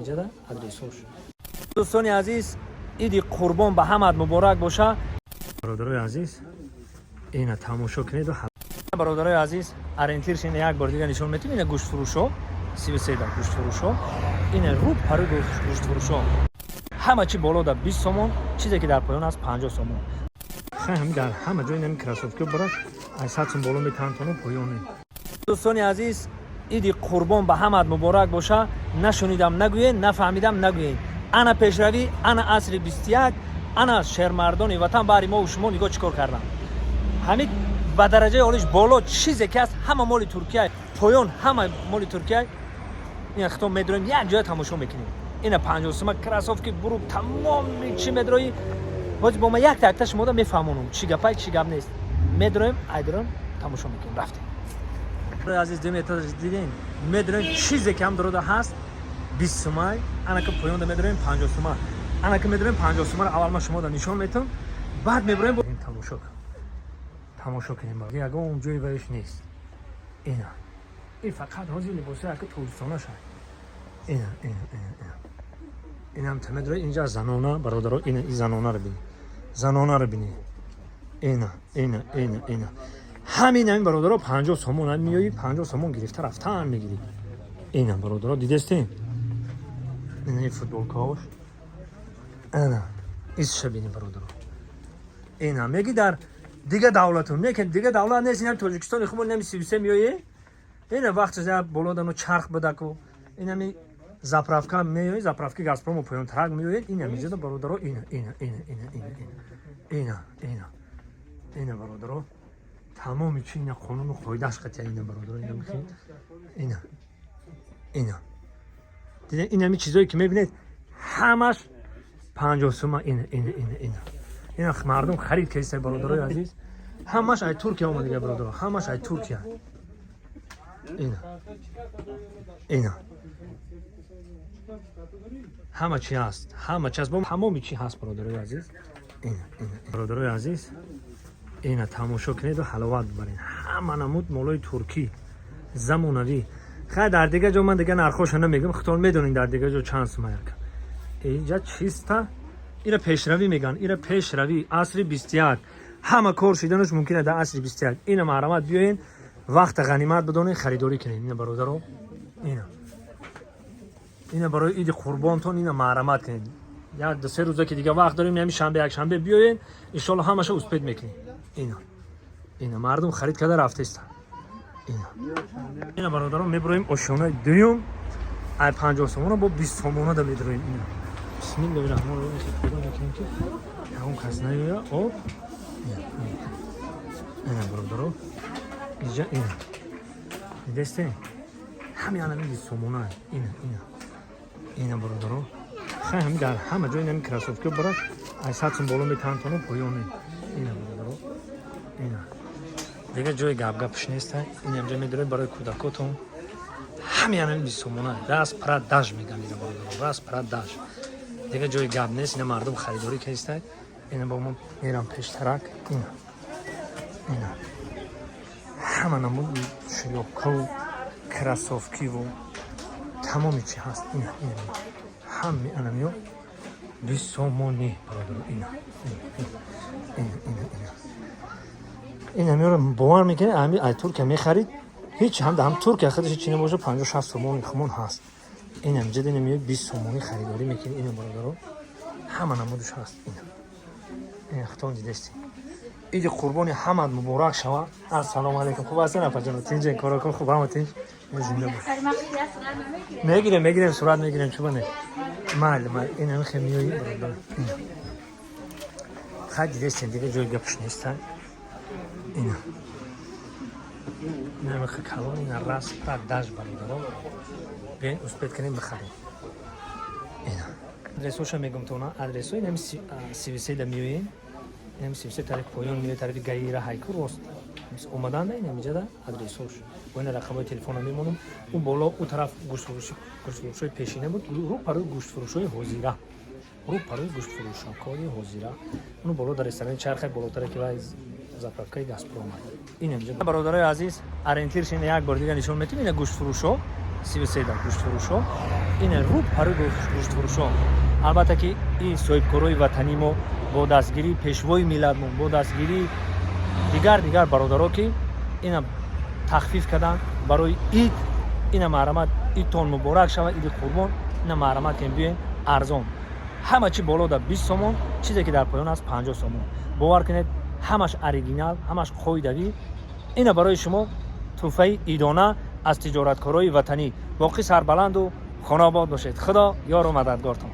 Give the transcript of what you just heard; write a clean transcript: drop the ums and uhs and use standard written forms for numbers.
Инҷада адресош. Дӯстони азиз, Иди Қурбон ба ҳамат муборак боша. Бародарои азиз, ина тамошо кунеду. Бародарои азиз, ориентирш ина як бор дига нишон метем. Ина гӯштфурӯшо, 33 да гӯштфурӯшо, ина рӯ парои гӯштфурӯшо. Ҳама чи боло да 20 сомон, чизе ки дар поён аст, 50 сомон. Ҳами дар ҳама ҷой инами кроссовки бара аз 100 сом боло метаҳантону поёне. Дӯстони азиз, Иди Қурбон ба ҳамат муборак боша. Нашунидам нагӯед, нафаҳмидам нагӯед. Ана пешравӣ, ана асри 21, ана шермардони ватан баҳри мо шумо. Нигоҳ, чӣ кор кардам. Ҳамин ба дараҷаи олиш боло чизе ки аст, ҳама моли Туркия, поён ҳама моли Туркия. Ина хитом медроем, як ҷоя тамошо мекунем. Ина 50 сума кроссовки, бурук, тамоми чӣ медроӣ. Боз бо ма якта якта шумода мефаҳмонам, чӣ гапай, чӣ гап нест. Медроем, айдроем, тамошо мекунем. Рафтем, азиз. Дем этаж дидем, медроем, чизе ки ҳам дорода ҳаст, 20 сумай. Анака поёнда медроем, 50 сума. Анака медроем, 50 сумаро аввал ман шумода нишон метам, баъд меброем. Тамошо кун, тамошо кунем, ягон ҷои ваиш нест. Ина ин фақат ҳозир либоси ака тоҷикистона шад. Ина, ина, ина, ина, инам тамедрои. Инҷа занона, бародаро, ина и занонаро бини, занонаро бини. Ина, ина, ина, ина, ҳамин ҳамин, бародаро, 50 сомон. Миёӣ, 50 сомон гирифта рафтан мегирӣ. Ина, бародаро, дидестем, ина ин футболкаош, ана изша бини, бародаро. Ина меги дар дига давлату не, дига давлат нест, инам Тоҷикистони хуб. Инами 33 миёе, ина вақт за болодану чарх будаку, инами заправка меои, заправки Газпрому поёнтарак меоед. Ина миҷода, бародаро, ина, ина, ина, ина, ина, ина, ина, ина, ина, бародаро, тамоми чи, ина қонуну қоидааш қатия. Ина, бародаро, ина михи, ина, ина. Дидед, инами чизое ки мебинед, ҳамаш 50 сума. Ина, ина, ина, ина, ина, мардум харид кардиста. Бародарои азиз, ҳамаш ай Туркия омадига, бародаро, ҳамаш ай Туркия. Ина, ина, ҳама чи ҳаст, ҳама чи ҳаст, бо тамоми чи ҳаст, бародарои азиз. Ина, ина, бародарои азиз, ина тамошо кунеду ҳаловат бибаред. Ҳама намуд молои туркӣ замонавӣ. Хай, дар дига ҷо ман дига нархоша намегӯм, худтон медонед дар дига ҷо чанд сума. Яка инҷа чиста. Ира пешравӣ мегӯянд, ира пешравӣ, асри 21. Ҳама кор шиданаш мумкин дар асри 21. Ина маҳрамат, биёен, вақта ғанимат бидонед, харидорӣ кунед. Ина, бародаро, ина, ина, барои Иди Қурбонтон ина маҳрамат кунед. Як ду се рӯза ки дига вақт дорем, ҳами шанбе, якшанбе биёен, иншоалло ҳамаша успеть мекунем. Ина, ина, мардум харид карда рафтеста. Ина, ина, бародарон, мебироем ошёнаи дуюм. Ай 50 сомона бо 20 сомона да медироем. Ина, бисмиллоҳи раҳмони раҳим, худо мекунем, ки ягон кас наёя. Об, ина, бародаро, иҷа ина дидесте, ҳами анами 20 сомона. Ина, ина, ина, бародаро, хай, ҳами дар ҳама ҷой инами кроссовки бара ай 100 сум боло метаҳантону поёне. Ина, бародаро, ина дига ҷои гапгапш неста. Инамҷа медоред барои кӯдакотон, ҳами анами 20 сомона. Распродаж меган ина, бародаро, распродаж. Дига ҷои гап нест. Ина мардум харидорӣ кардиста. Ина бо мо мерам пештарак. Ина, ина, ҳама намуд шлёпкаву кроссовкиву тамоми чи ҳаст. Ина, ина, ҳами анамиё 20 сомонӣ, бародаро. Ина, ина, ина, ина, инамиёро бовар мекунед, ами ай Туркия мехарид, ҳеч ҳам ҳам Туркия худаш чи набоша, 50-60 сомони хумон ҳаст. Инам ҷа дина миёи, 20 сомонӣ харидорӣ мекунед. Ина, бародаро, ҳама намудаш ҳаст. Ина, ина, худтон дидестед. Иди Қурбони ҳамат муборак шава. Ассалому алайкум, хуб ҳастен, апаҷоно? Тинҷен, корокон хуб, ҳама тинҷ, зинда бош. Мегирем, мегирем, сурат мегирем, чуба не. Майли, майли. Ина михе миёи, бародар, ина хай дидестен, дига ҷои гапш неста. Ина, ина михе калон, ина распродаж, бародаро, биёин, успеть кунем, бихарем. Ина адресоша мегум тона, адресо инами 33 да миёем, инами 33 тарафи поён миёи, тарафи гаира ҳайку рост омаданда, ина миҷада адресош бо ина рақамҳои телефона мемонам. Ӯ боло, ӯ тараф гӯштфурӯшҳои пешина буд, рӯ парои гӯштфурӯшҳои ҳозира, рӯ парои гӯштфурӯшакҳои ҳозира. Уну боло дар ресторани чархай болотаре ки вай заправкаи Газпром. Ина миҷа, бародарои азиз, ориентирш ина як бор дига нишон метем. Ина гӯштфурӯшҳо. 33 да гӯштфурӯшҳо, ина рӯ парӯи гӯштфурӯшҳо. Албатта, ки ин соҳибкорои ватании мо бо дастгирии пешвои миллатмон, бо дастгирии дигар бародаро, ки ина тахфиф карданд барои ид. Ина марҳамат, идтон муборак шавад, иди қурбон. Ина марҳамат кен, биёен, арзон. Ҳама чи боло да 20 сомон, чизе ки дар поён аст 50 сомон. Бовар кунед, ҳамаш оригинал, ҳамаш қоидавӣ. Ина барои шумо тӯҳфаи идона аз тиҷораткорои ватанӣ. Боқӣ сарбаланду хонаобод бошед. Худо ёру мададгортон.